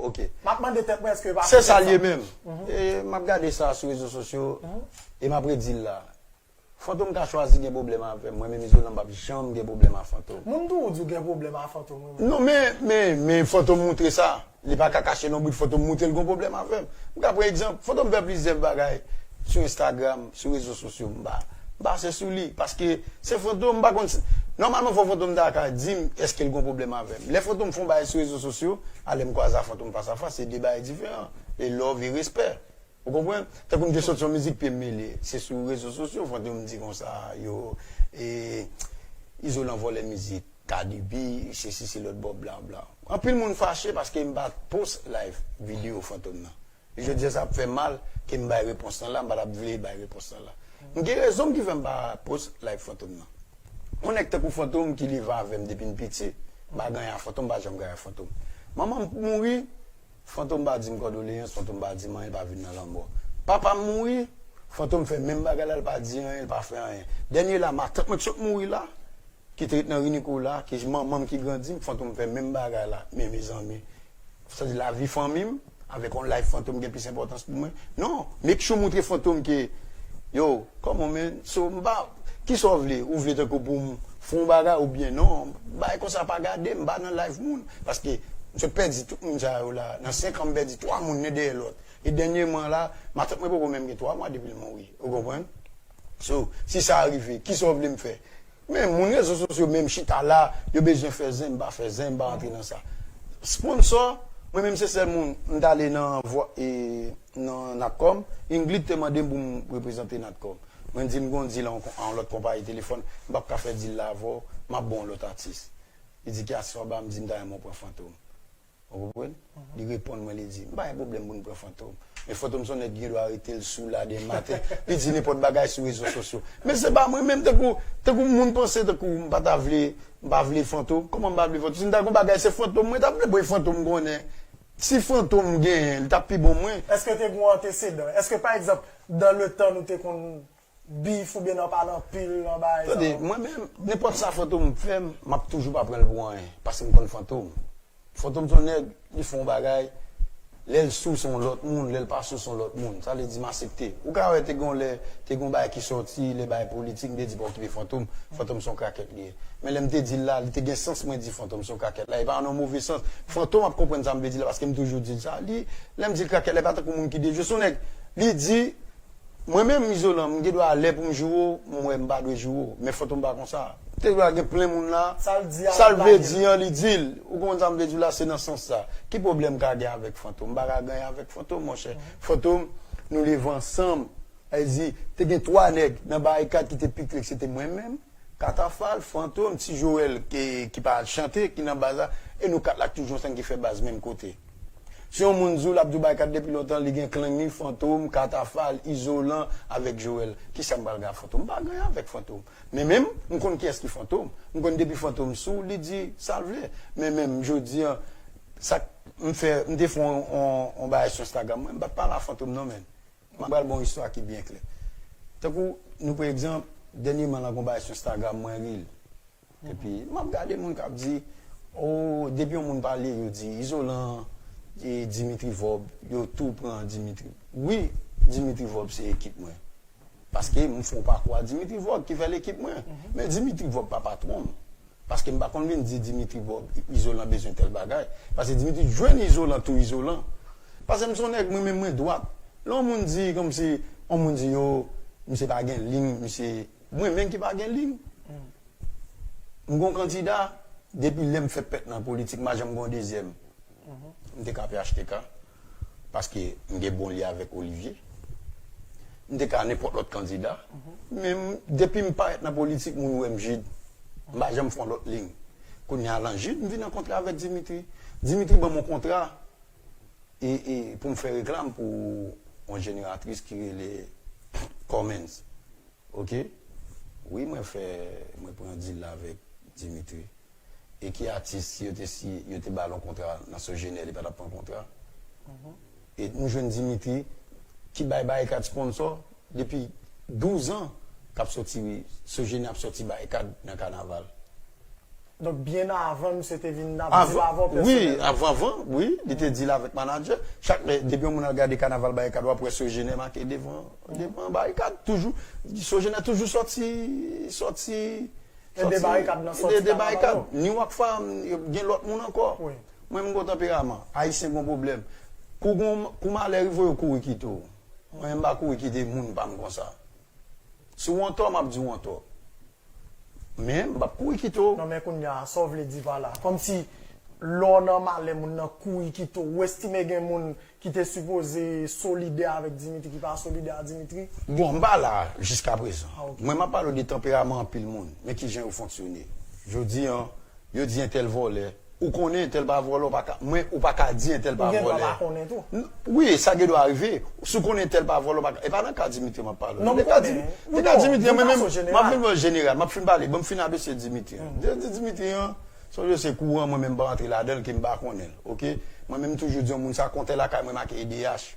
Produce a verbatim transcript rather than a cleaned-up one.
Ok. M ap mande tèt mwen èske yo pa Se fè sa l ye tèt menm. E m ap gade sa sou rezo sosyo e m ap redi l la. Fantom ka chwazi gen pwoblèm avè m. Mwen menm Izolan m p ap janm gen pwoblèm a Fantom. Moun tou ou di w gen pwoblèm a Fantom wi. Non, men, men, men Fantom moutre sa. Li pa ka kache lonbrit Fantom moutre l gon pwoblèm avè m. M ka pran egzanp, Fantom fè plizyè bagay sou Instagram, sou rezo sosyo, m pa, m pa ase sou li. Paske se Fantom, m pa konn si, nòmalman fò Fantom ta ka di m èske l gon pwoblèm avè m. Lè Fantom fè yon bagay sou rezo sosyo, alè m kwaze a Fantom fas a fas, se de bagay diferan. E love e respè. Ou konprann? Tankou m te soti yon mizik pye m mele, se sou rezo sosyo Fantom di konsa, yo, e, Izolan vòlè mizik, Cardi B, sesi se lòt bò, bla, bla. Anpil moun fache paske m pa post live videyo Fantom nan. Jodi a sa ap fè mal ke m bay repons lan la, m pa t ap vle bay repons lan la. M gen rezon m ki fè m pa post live Fantom nan. Yon nèg tankou Fantom ki leve avè m depi m piti, m pa gen anyen a Fantom, m pa janm gen anyen a Fantom. Manman m mouri, Fantom pa di m kondoleyans, Fantom pa di m anyen, l pa vin nan lanmò. Papa m mouri, Fantom fè menm bagay la, l pa di anyen, l pa fè anyen. Dènye la, matant mwen k sot mouri la, ki te ret nan ri Nikola, ki manman m ki grandi m, Fantom fè menm bagay la. Men mezanmi, sa di lavi fanmi m, avèk yon life Fantom gen plis enpòtans pou mwen. Non, make sure moutre Fantom ke, yo, come on man, so m pa, kisa w vle? Ou vle tankou pou m fè yon bagay oubyen non? Bagay konsa pa gade m, m pa nan life moun. Paske m sot pèdi tout moun sa yo la. Nan senk an, m pèdi twa moun nen dèyè lòt. E dènyèman la, matant mwen poko menm gen twa mwa depi l mouri. Ou konprann? So, si sa rive, kisa w vle m fè? Men moun rezo sosyo menm chita la, yo bezwen fè zen, m pa fè zen, m pa rantre nan sa. Sponsò, mwen menm se sèl moun, m t ale nan vwa, e, nan Natcom, Ingrid te mande m pou m reprezante Natcom. Mwen di l m gon deal a yon kon- a yon lòt konpayi telefòn, m p ap ka fè deal la avè w, m ap ba w yon lòt atis. Li di ki atis w ap ba m, m di m ta renmen w pran Fantom. Ou konprann? Li reponn mwen, li di, m pa gen pwoblèm pou n pran Fantom. Men Fantom se yon nèg ki gen dwa rete l sou la demen maten. Li di nenpòt bagay sou rezo sosyo. Men se pa mwen menm, tankou, tankou moun panse, tankou m pa ta vle, m pa vle Fantom. Kòman m pa vle Fantom? Si m ta gon bagay, se Fantom mwen t ap vle, bon, e Fantom m konnen. Si Fantom genyen, li t ap pi bon mwen. Èske te gen yon antesedan? Èske, pa egzanp, dans le temps, nou te konn bif oubyen nan pale anpil nan bagay sa? Tande, mwen menm, nenpòt sa Fantom fè m, m ap toujou pa pran l pou anyen, paske m konn Fantom. Fantom se yon nèg, li fè yon bagay, lè l sou se yon lòt moun, lè l pa sou se yon lòt moun. Sa vle di m aksepte. Ou ka wè te gen yon lè, te gen yon bagay ki sòti, lè bagay politik, m te di pa okipe Fantom, Fantom se yon krakèt li ye. Men lè m te di l la, li te gen sans mwen di Fantom se yon krakèt la, e pa nan yon move sans. Fantom ap konprann sa m vle di la, paske m toujou di l sa. Li, lè m di l krakèt la, e pa tankou moun ki dejwe, se yon nèg, li di, mwen menm, Izolan, m gen dwa lè pou m joure w, m wè m pa dwe joure w. Men Fantom pa konsa. Te dwa gen plen moun la. Sa l di a, Sa l li pa vle gen. Di an, li di l. Ou konprann sa m vle di w la, se nan sans sa. Ki pwoblèm m ka gen avèk Fantom? M pa ka gen anyen avèk Fantom, monchè. Fantom, nou leve ansanm. Sa vle di, te gen twa nèg nan Barikad ki te pi kle, se te mwen menm, Katafal, Fantom, Ti Joel, ki, ki pa chante, ki nan baz la, e nou kat la k toujou ansanm ki fè baz menm kote. Si yon moun di w l ap di w Barikad depi lontan, li gen klang li, Fantom, Katafal, Izolan, avèk Joel. Kisa m pral gen ak Fantom? M pa gen anyen avèk Fantom. Men menm, m konn kiyès ki Fantom. M konn depi Fantom sou, li di sa l vle. Men menm, jodi an, sa k- m fè, m te fè yon, yon, yon bagay sou Instagram mwen, m pa t pale a Fantom non, men. M pral ba w yon istwa ki byen klè. Tankou, nou pran egzanp, dènyèman la, gon bagay sou Instagram mwen, reel. Epi, m ap gade moun k ap di, o, depi yon moun pale, yo di, Izolan, e, Dimitri Vorbe, yo tou pran Dimitri. Wi, Dimitri Vorbe se ekip mwen. Paske m fè yon pakou a Dimitri Vorbe ki fè l ekip mwen. Men Dimitri Vorbe pa patwon m. Paske m pa konn vin di Dimitri Vorbe, Izolan bezwen tèl bagay. Paske Dimitri jwenn Izolan tou Izolan. Paske m se yon nèg, mwen menm mwen dwat. Lè yon moun di, kòmsi, yon moun di, yo, misye pa gen liy, misye, mwen menm ki pa gen liy. M gon kandida, depi lè m fè pèt nan politik, m pa janm gon dezyèm. M te ka P H T K, paske m gen bon lye avèk Olivier. M te ka nenpòt lòt kandida. Men m- depi m parèt nan politik, moun wè m Jid. M pa janm fè yon lòt liy. Kounye a lan Jid, m vin an kontra avèk Dimitri. Dimitri ban m yon kontra e, e pou m fè reklam pou yon jeneratris ki rele Cummins. Ok? Wi, mwen fè, mwen pran deal la avèk Dimitri. E ki atis, si yo te, si yo te ba l yon kontra nan Sogener, li pa t ap pran kontra? E nou jwenn Dimitri, ki bay Barikad sponsò depi douz an, k ap sòti, Sogener ap sòti Barikad nan kanaval. Donk, byen avan, misye te vin ap di l avè w pèsonèl. Wi, avan, avan, wi, li te di l avèk manadjè. Chak lè, depi yon moun al gade kanaval Barikad, w ap wè Sogener make devan, devan Barikad. Toujou, Sogener toujou sòti, sòti, Ede Barikad nan sòti kanaval yo. Ni Rockfam, gen lòt moun ankò. Mwen, m gon tanperaman. Ayisyen gon pwoblèm. Kou gon, kou malè rive w, yo kouri kite w. Mwen, m pa kouri kite moun pa m konsa. Si w antò, m ap di w antò. Men, m p ap kouri kite w. Non, men kounye a, sa w vle di pa la? Kòmsi lè w nan malè, moun nan kouri kite w. Ou estime gen moun ki te sipoze solidè avèk Dimitri, ki pa solidè a Dimitri? Bon, m pa la jiskaprezan. Mwen, m ap pale w de tanperaman anpil moun, men kijan yo fonksyone. Jodi a, yo di entèl vòlè. Ou konnen entèl pa vòlè, ou pa ka, mwen, ou pa ka di entèl pa vòlè. Ou gen dwa pa konnen tou. Wi, sa gen dwa rive. Si w konnen entèl pa vòlè, ou pa ka. E pa nan ka Dimitri m ap pale w. Non, m konnen. Nan ka Dimitri, mwen menm, m ap vin ba w jeneral, m ap fin pale. Bon, m fin abese Dimitri. Di Dimitri an, sonje se kouran, mwen menm m pa rantre ladan l, ke m pa konnen l, oke? Mwen menm m toujou di yon moun sa, kontè lakay mwen make E D H.